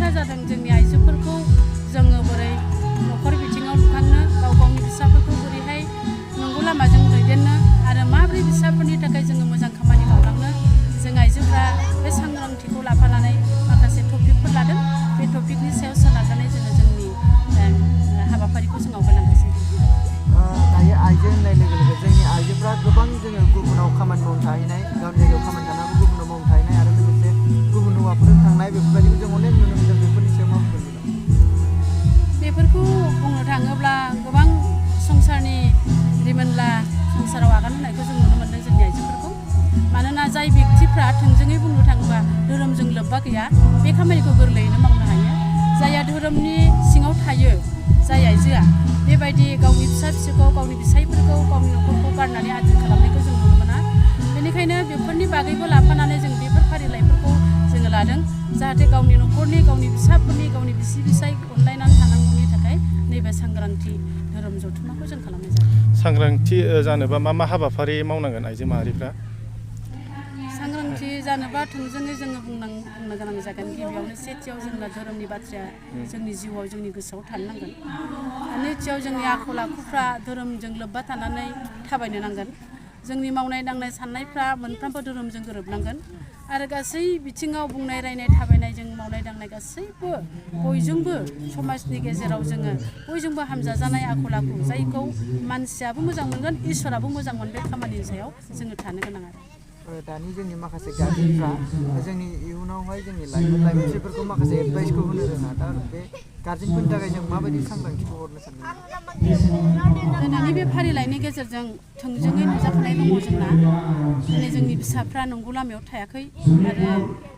थांखिया जादों जोंनि आइजोफोरखौ जोङो बोरै न'खर बिथिङाव लुखांनो गाव गावनि फिसाफोरखौ बोरैहाय नंगौ लामाजों दैदेननो आरो माबोरै फिसाफोरनि थाखाय जोङो मोजां खामानि मावलांनो जों आइजोफ्रा बे सांग्रांथिखौ लाफानानै माखासे टपिकफोर लादों बे टपिकनि सायाव सोनारनानै जोङो जोंनि हाबाफारिखौ जों आवगायलांगासिनो दायो आइजो होननाय लोगो लोगो जोंनि आइजोफ्रा गोबां जोङो गुबुनाव खामानि मावनो थाहैनाय गावनि जायगायाव खामानि थानांगौ गुबुनाव मावनो थाहैनाय आरो लोगोसे गुबुन हौवाफोरजों थांनाय बेफोरबायदिखौ जों अनेक नुनो मोनदों बेफोरनि सायाव मा बुंगोन बेफोरखौ बुंनो थाङोब्ला गोबां संसारनि रिमोनला संसाराव आगान होनायखौ जों नुनो मोनदों जोंनि आइजोफोरखौ मानोना जाय व्यक्तिफ्रा थोंजोङै बुंनो थाङोबा धोरोमजों लोब्बा गैया बे खामानिखौ गोरलैयैनो मावनो हायो जायहा धोरोमनि सिङाव थायो जाय आइजोआ बेबायदि गावनि फिसा फिसौखौ गावनि फिसायफोरखौ गावनि न'खरखौ गारनानै आद्रि खालामनायखौ जों नुनो मोना बेनिखायनो बेफोरनि बागैबो लाफानानै जों बेफोर फारिलाइफोरखौ जोङो लादों जाहाथे गावनि न'खरनि गावनि फिसाफोरनि गावनि बिसि फिसाय अनलायनानै थानांगौनि थाखाय नैबे सांग्रांथि धोरोम जथुम्माखौ जों खालामनाय जादों सांग्रांथि जानोबा मा हाबाफारि मावनांगोन आइजो माहारिफ्रा सांग्रांथि जानोबा थोंजोङै जोङो बुंनो गोनां जागोन गिबियावनो सेथियाव जोंना धोरोमनि बाथ्राया जोंनि जिउआव जोंनि गोसोआव थानो नांगोन नैथियाव जोंनि आखल आखुफ्रा धोरोमजों लोब्बा थानानै थाबायनो नांगोन जोंनि मावनाय दांनाय साननायफ्रा मोनफ्रोमबो धोरोमजों गोरोबनांगोन आरो गासै बिथिङाव बुंनाय रायनाय थाबायनाय जों मावनाय दांनाय गासैबो बयजोंबो समाजनि गेजेराव जोङो बयजोंबो हामजाजानाय आखल आखु जायखौ मानसियाबो मोजां मोनगोन इसोराबो मोजां मोनगोन बे खामानिनि सायाव जोङो थानो गोनां आरो दानि जोंनि माखासे गारजेनफ्रा जोंनि इयुनावहाय जोंनि लाइमोनफोरखौ माखासे एडभाइसखौ होनो रोङा दा बे गारजेनफोरनि थाखाय जों माबायदि सांग्रांथिखौ हरनो सानदों दिनैनि बे फारिलाइनि गेजेरजों थोंजोङै नुजाखानाय दङ जोंना दिनै जोंनि फिसाफ्रा नंगौ लामायाव थायाखै आरो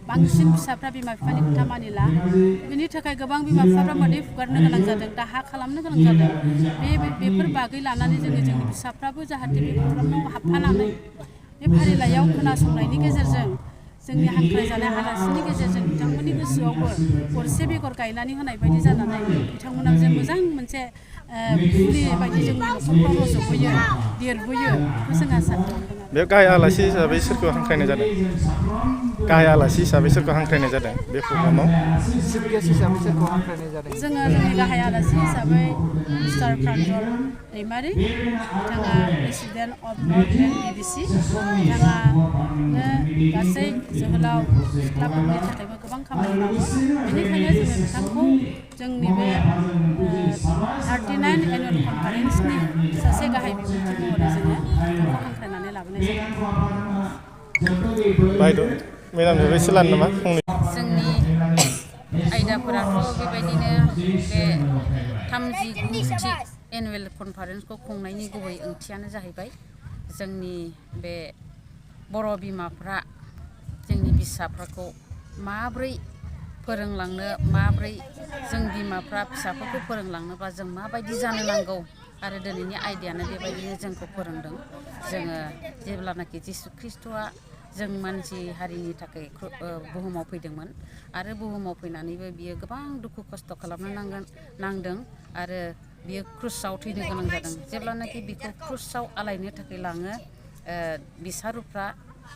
बांसिन फिसाफ्रा बिमा बिफानि खोथा मानिला बिनि थाखाय गोबां बिमा बिफाफ्रा मोदै फुगारनो गोनां जादों दाहा खालामनो गोनां जादों बेफोर बागै लानानै जोंनि फिसाफ्राबो जाहाथे बे प्रग्रामाव हाबफानानै बे फारिलाइयाव खोनासंनायनि गेजेरजों जोंनि हांख्रायजानाय आलासिनि गेजेरजों बिथांमोननि गोसोआवबो गरसे बेगर गायनानै होनाय बायदि जानानै बिथांमोना जे मोजां मोनसे फुलि बायदि जोंनि न'खरफ्राव रज'बोयो देरबोयो बेखौ जों आसा खालामदों बे गाहाय आलासि हिसाबै सोरखौ हांख्रायनाय जादों गाहाय आलासि हिसाबै सोरखौ हांख्रायनाय जादों बे प्रग्रामाव चिफ गेस्ट हिसाबै सोरखौ हांख्रायनाय जादों जोङो जोंनि गाहाय आलासि हिसाबै मिस्टार प्रान्जल दैमारि बिथाङा president of north bank BBC बिथाङानो गासै जोहोलाव सिख्लाफोरनि थाखायबो गोबां खामानि मावो बेनिखायनो जोङो बिथांखौ जोंनि बे 39 एनुवेल कनफारेन्सनि सासे गाहाय बिबुंथि महरै जोङो बिथांखौ हांख्रायनानै लाबोनाय जादों मेडामजोंबो एसे लानो नामा जोंनि आयदाफोराथ' बेबायदिनो बे 39थि एनुवेल कनफारेन्सखौ खुंनायनि गुबै ओंथियानो जाहैबाय जोंनि बे बर' बिमाफ्रा जोंनि फिसाफोरखौ माब्रै फोरोंलांनो माब्रै जों बिमाफ्रा फिसाफोरखौ फोरोंलांनोबा जों माबायदि जानो नांगौ आरो दिनैनि आयदायानो बेबायदिनो जोंखौ फोरोंदों जोङो जेब्लानाखि जिसु ख्रिस्ट'आ जों मानसि हारिनि थाखाय बुहुमाव फैदोंमोन आरो बुहुमाव फैनानैबो बियो गोबां दुखु खस्थ' खालामनो नांदों आरो बियो क्रुसाव थैनो गोनां जादों जेब्लानाखि बिखौ क्रुसाव आलायनो थाखाय लाङो बिसारुफ्रा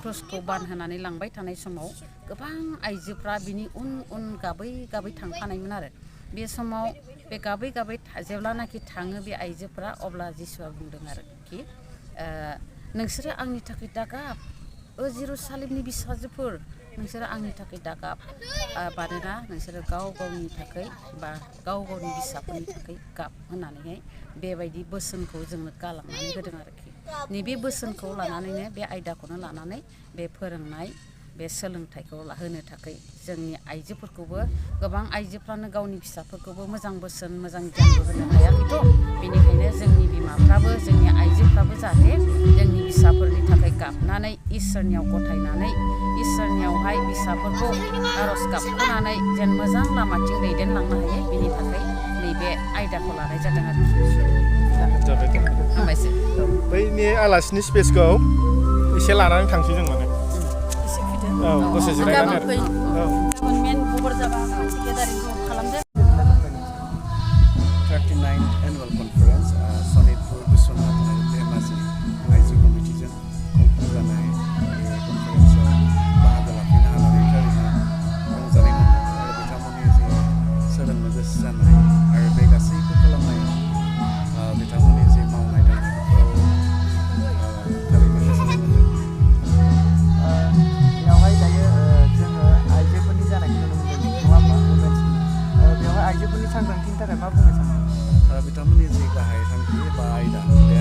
क्रुसखौ बानहोनानै लांबाय थानाय समाव गोबां आइजोफ्रा बिनि उन उन गाबै गाबै थांफानायमोन आरो बे समाव बे गाबै गाबै जेब्लानाखि थाङो बे आइजोफ्रा अब्ला जिसुआ बुंदों आरोखि नोंसोरो आंनि थाखाय दागाब जेरुसालेमनि फिसाजोफोर नोंसोरो आंनि थाखाय दागाब मानोना नोंसोरो गाव गावनि थाखाय बा गाव गावनि फिसाफोरनि थाखाय गाब होननानैहाय बेबायदि बोसोनखौ जोंनो गालांनानै होदों आरोखि नैबे बोसोनखौ लानानैनो बे आयदाखौनो लानानै बे फोरोंनाय बे सोलोंथाइखौ होनो थाखाय जोंनि आइजोफोरखौबो गोबां आइजोफ्रानो गावनि फिसाफोरखौबो मोजां बोसोन मोजां गियानबो होनो हायाखैथ' बेनिखायनो जोंनि बिमाफ्राबो जोंनि आइजोफ्राबो जाहाथे जोंनि फिसाफोरनि थाखाय गाबनानै इसोरनियाव गथायनानै इसोरनियावहाय फिसाफोरखौ आर'ज गाबख'नानै जेन मोजां लामाथिं दैदेनलांनो हायो बेनि थाखाय नैबे आयदाखौ लानाय जादों आरोखि हामबायसै बैनि आलासिनि स्पेसखौ एसे लानानै थांसै जों माने दसे जिरायनानै गाबोन मेन खबर जाबा मोनसे गेदारिंखौ खालामदो 39th Annual Conference Sonitpur Biswanath आरो धेमाजि आइजो कमिटिजों खुंफुंजानाय बे कनफारेन्सआव बाहागो लाफैनो हानानै थारैनो रंजानाय मोन्दों आरो बिथांमोननि जे सांग्रांथिनि थाखाय मा बुंनो सानो? बिथांमोननि जे गाहाय थांखि एबा आयदा बे